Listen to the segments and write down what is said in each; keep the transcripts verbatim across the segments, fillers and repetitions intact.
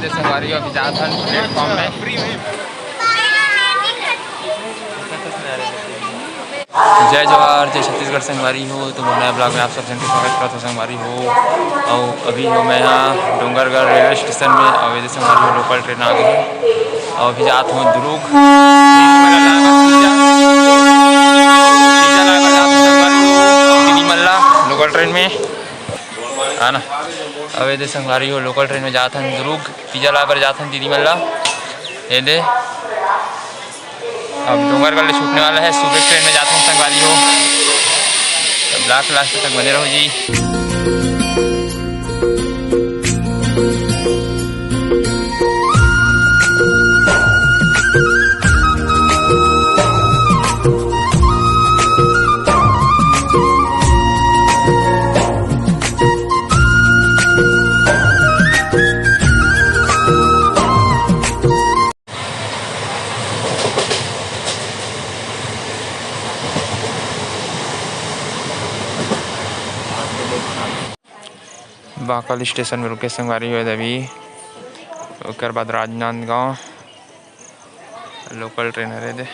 संगवारी हो, अभी जात हन प्लेटफॉर्म में। जय जोहार, जय छत्तीसगढ़ संगवारी हो। तो नया ब्लॉग में आप सब जन के स्वागत करत हो संगवारी हो। अउ अभी हो मैं यहाँ डोंगरगढ़ रेलवे स्टेशन में, अउ एदे संगवारी हो लोकल ट्रेन आ गे हे। अउ अभी जात हो दुर्ग। पिज्जा लाए बर जात हो संगवारी हो, दीदी मन ला लोकल ट्रेन में। है ना। अब एदे संगवारी हो लोकल ट्रेन में जात हन दुर्ग, पिज्जा लाए बर जात हन दीदी मन ला। एदे अब डोंगरगढ़ ले छूटने वाला है, सुबह ट्रेन में जात हन संगवारी हो। तो ब्लॉग लास्ट तक बने रहो जी। बाकल स्टेशन में रुके संगवारी हो अभी, ओकर बाद राजनांदगांव लोकल ट्रेन हरे दे।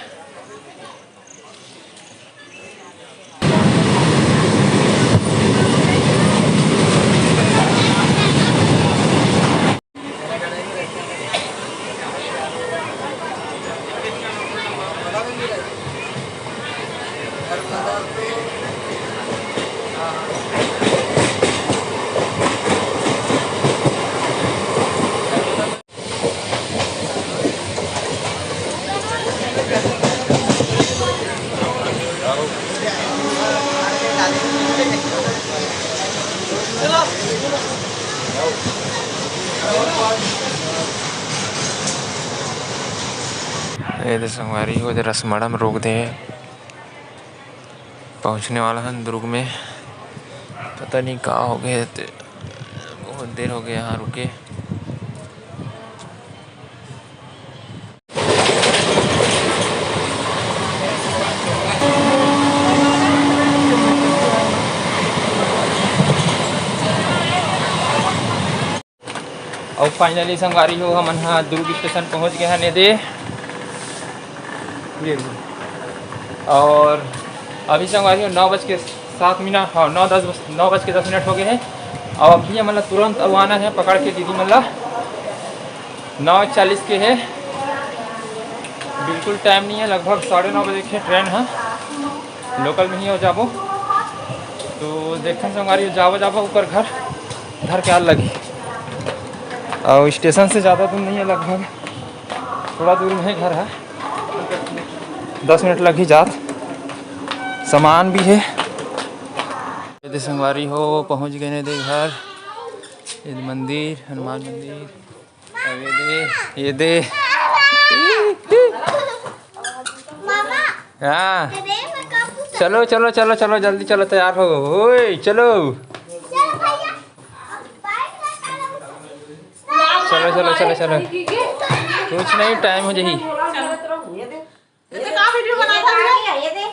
एदे संगवारी हो, एदे रसमड़ा में रोक दे हे। पहुँचने वाला हन दुर्ग में। पता नहीं का हो गए, ते बहुत देर हो गए यहाँ रुके। अउ finally संगवारी हो, हमन ह दुर्ग स्टेशन पहुंच गए हन एदे। ये, और अभी संगवारी हो, नौ बज के सात मिनट, हाँ, नौ दस बज, नौ बज के दस मिनट हो गए हैं। और अभी हमन ला तुरंत अब आना है पकड़ के दीदी मन ला। नौ चालीस के है, बिल्कुल टाइम नहीं है, लगभग साढ़े नौ बजे के ट्रेन है। लोकल में ही हो जाबो। तो देखन संगवारी, जाबो, जाबो ऊपर घर, धर के आल लगी। और स्टेशन से ज़्यादा दूर नहीं है, लगभग थोड़ा दूर में है घर है, दस मिनट लगी जात। सामान भी है। एदे संगवारी हो, पहुँच गए ने दे घर, ये मंदिर, हनुमान मंदिर। अब ये दे, ये दे। हाँ। चलो, चलो, चलो, चलो, जल्दी चलो, तैयार हो। ओए, चलो। चलो, चलो, चलो, चलो। कुछ नहीं, टाइम हो जाही। ये तो का वीडियो बनाता है? ये दे। ये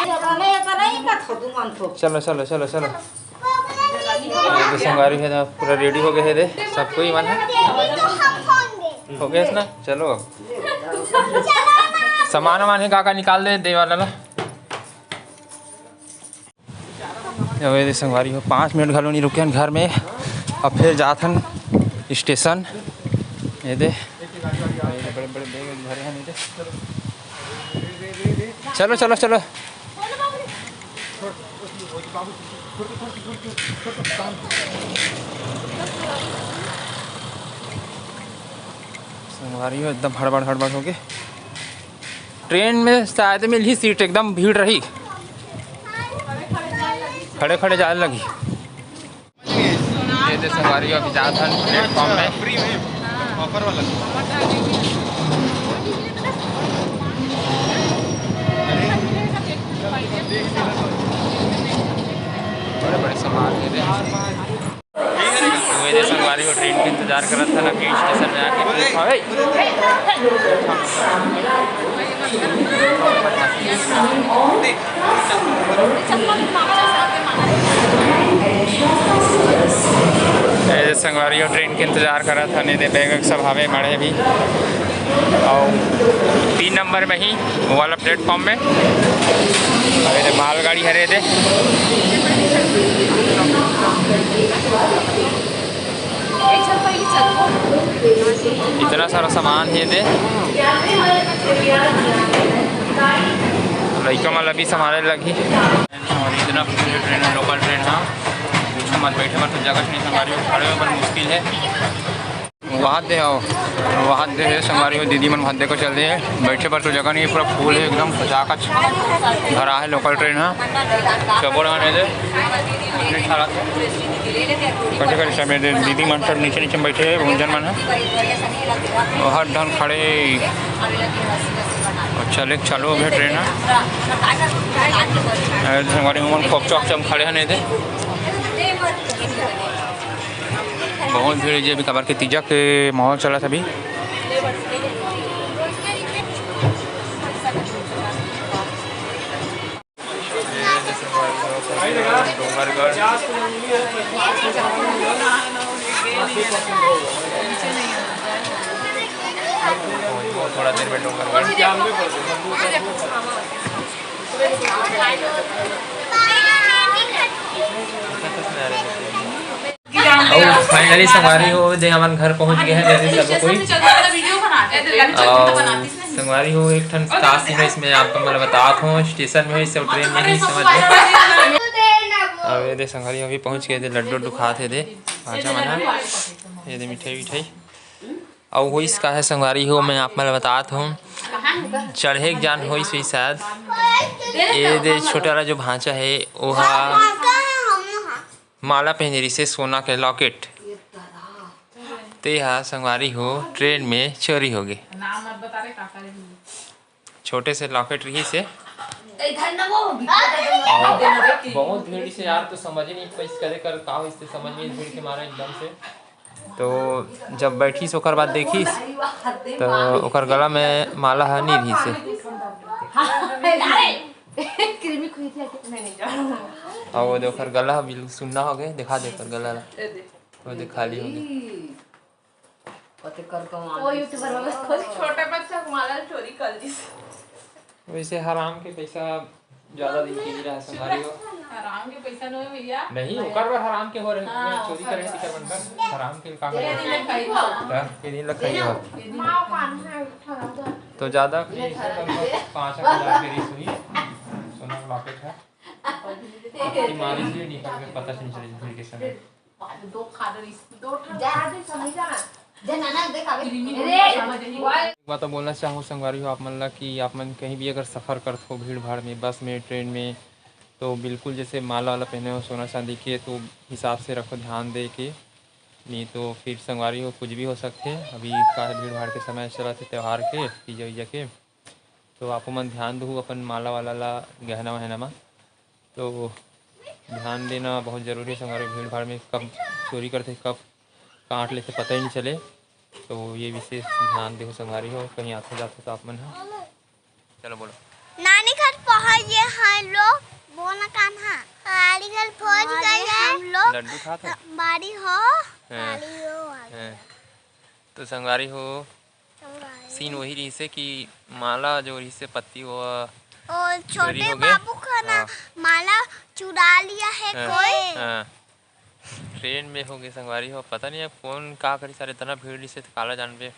तो नहीं, ये तो नहीं, का थोदू मन थो। चलो, चलो, चलो, चलो। ये तो संगवारी है ना, पूरा रेडी हो गए है दे, सब कोई मन है। हो गए ना? चलो अब। सामान वामान है, का का निकाल दे, दे वाला ला। अबे दे संगवारी हो, पाँच मिनट घलो नहीं रुके हन घर में, अब फिर जात हन स्टेशन। ये दे, ये दे बड़े बड़े बैग भरे हैं, ये दे। चलो, चलो, चलो। संगवारी हो, एकदम हड़बड़ हड़बड़ हो गए। ट्रेन में शायद मिलही सीट, एकदम भीड़ रही, खड़े खड़े जाए लगी। ये दे संगवारी, अभी जात हन प्लेटफॉर्म में। ऑफर वाला। बड़े बड़े सामान ये दे। ये दे संगवारी हो, ट्रेन के इंतजार करत था ना कि स्टेशन में आके। अबे! ये दे संगवारी हो, ट्रेन के इंतजार करत हन, एदे बैग वैग सब हवे मढ़े भी। अउ तीन नंबर में ही, वो वाला प्लेटफॉर्म में। अउ एदे मालगाड़ी हरे एदे। इतना सारा सामान हे एदे। लइका मन ला भी संभाले लगही। अउ इतना ट्रेन हे, लोकल ट्रेन हे। कुछ मत बैठे बर तो जगह नहीं, संगवारी हो, खड़े होए बर मुश्किल हे। वहाँ दे आओ, वहाँ दे हे संगवारी हो, दीदी मन वहाँ दे को चल दे हे। बैठे बर तो जगह नहीं, पूरा फुल हे एकदम, खचाखच भरा हे लोकल ट्रेन हे। सबो रहन हे दे, इतने सारा कटे कटे सब हे दे, दीदी मन सब नीचे नीचे में बैठे हे, भूंजन मन हे। हर ढंग खड़े हे। अच्छा, ले चालू हो गया ट्रेन हे। अरे, संगवारी हो मन खोपचा खोपचा में खड़े हन एदे। बहुत भीड़ हे जी, अभी काबर के तीजा के माहौल चलत हे अभी। डोंगरगढ़। थोड़ा देर में डोंगरगढ़। अउ finally संगवारी हो, दे हमन घर पहुंच गए हैं, जैसे सब कोई। अउ संगवारी हो, एक ठन का सीन हे इसमें, आप मन ला बतात हों, स्टेशन में ही सब, ट्रेन में ही, समझ लो। अउ एदे संगवारी हो, अभी पहुंच गए, एदे लड्डू उड्डू खात हे एदे, भांचा मन हे, एदे मिठाई विठाई। अउ होइस का हे संगवारी हो, मैं आप मन ला बतात हों, चढ़े के जान होइस होही शायद। एदे छोटा वाला जो भांचा हे, ओहा माला पहने रिहिसे, सोना के लॉकेट, ते हा संगवारी हो ट्रेन में चोरी हो गे। छोटे से लॉकेट रिहिसे। बहुत भीड़ से यार, तो समझ ही नहीं पाइस, कदे कर का होइस, ते समझ नहीं, भीड़ के मारे एकदम से। तो जब बैठिस ओकर बाद देखिस, तो ओकर गला में माला ह नहीं रिहिसे। अउ वो दे ओकर गला ह बिल्कुल सुन्ना हो गए, दिखा दे ओकर गला ला। वो दे खाली हो गए। ओते कर कमाल। वो YouTuber में बस खोल। छोटे बच्चा को माला चोरी कर दी। वैसे हराम के पैसा ज्यादा दिन के नहीं रहा संगवारी हो। हराम के पैसा नो है भैया। नहीं, ओकर बर हराम के हो रहे, हाँ, चोरी करे ओकर। तेकर मन बर हराम के का करे? दिन लखाई हो। हाँ, के दिन लखाई हो। के दिन लखाई। तो ज्यादा के, पाँच हजार के रिहिस होही, सोना का लॉकेट है। मारिस भी निकल के पता नहीं चले फिर के समय। दो खा रही, दो ठन खा दे, समझा ना। जे नाना देख आवे। क्रीमी रे। समझ रही। एक बात तो बोलना चाहूँ संगवारी हो आप मन ला कि आप मन कहीं भी अगर सफ़र करत हो भीड़ भाड़ में, बस में, ट्रेन में, तो बिल्कुल जैसे माला वाला पहने हो सोना चांदी के, तो हिसाब से रखो, ध्यान दे के, नहीं तो फिर संगवारी हो कुछ भी हो सकते। अभी का है, भीड़ भाड़ के समय चलत हे, त्यौहार के, तीजा उजा के, तो आपो मन ध्यान दहू अपन माला वाला ला, गहना वहना मा। तो ध्यान देना बहुत जरूरी है संगवारी, भीड़ भाड़ में कब चोरी करते, कब काट लेते, पता ही नहीं चले। तो ये विशेष ध्यान देहू संगवारी हो, कहीं आते जाते तो आप मन ह। चलो बोलो। नानी घर पहुँच गए हैं लोग, बोला कान्हा। नानी घर पहुँच गए हैं हम लोग। लड्डू खात हो? बाड़ी हो, हाँ। बाड़ी हो, आ गया। हाँ। तो संगवारी हो, संगवारी। सीन वही रहिसे कि माला जो रहिसे पत्ती वो ओ, चोरी छोटे हो गए। बाबू का ना हाँ। माला चुरा लिया है हाँ। कोई। हाँ। ट्रेन में हो गए संगवारी हो, पता नहीं अब कौन का करी, सारे इतना भीड़ रहिसे तो काला जानबे।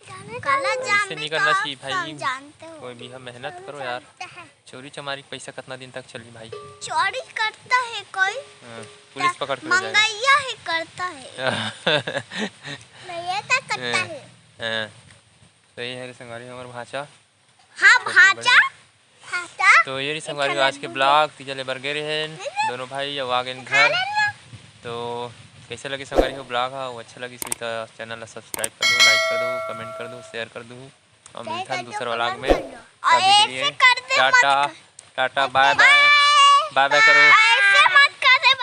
काला ऐसे जानबे नहीं तो करना आप चाहिए भाई। सब जानते हो। कोई भी हम मेहनत चलो करो यार। चलते हैं। चोरी चमारी के पैसा कितना दिन तक चली भाई? चोरी करता है कोई? हाँ, पुलिस पकड़ के ले जाएगा। मंगैया ही करता है। नहीं, ये क्या करता हाँ, है? हाँ। सही है रे संगवारी, हमार भांचा। हाँ, छोटे भांचा। बड़े। भांचा। तो ये रही संगवारी हो आज के vlog, तीजा ले बर गे रहेन दोनों भाई, अब आ गेन घर। तो कैसे लगे संगवारी हो vlog हा, वो अच्छा लगिस होही तो channel ला subscribe कर दो, like कर दो, comment कर दो, share कर दो। और मिलता है दूसरा vlog में। और अभी के लिए ऐसे कर दे मत टाटा, कर। Tata, bye bye, bye bye करो।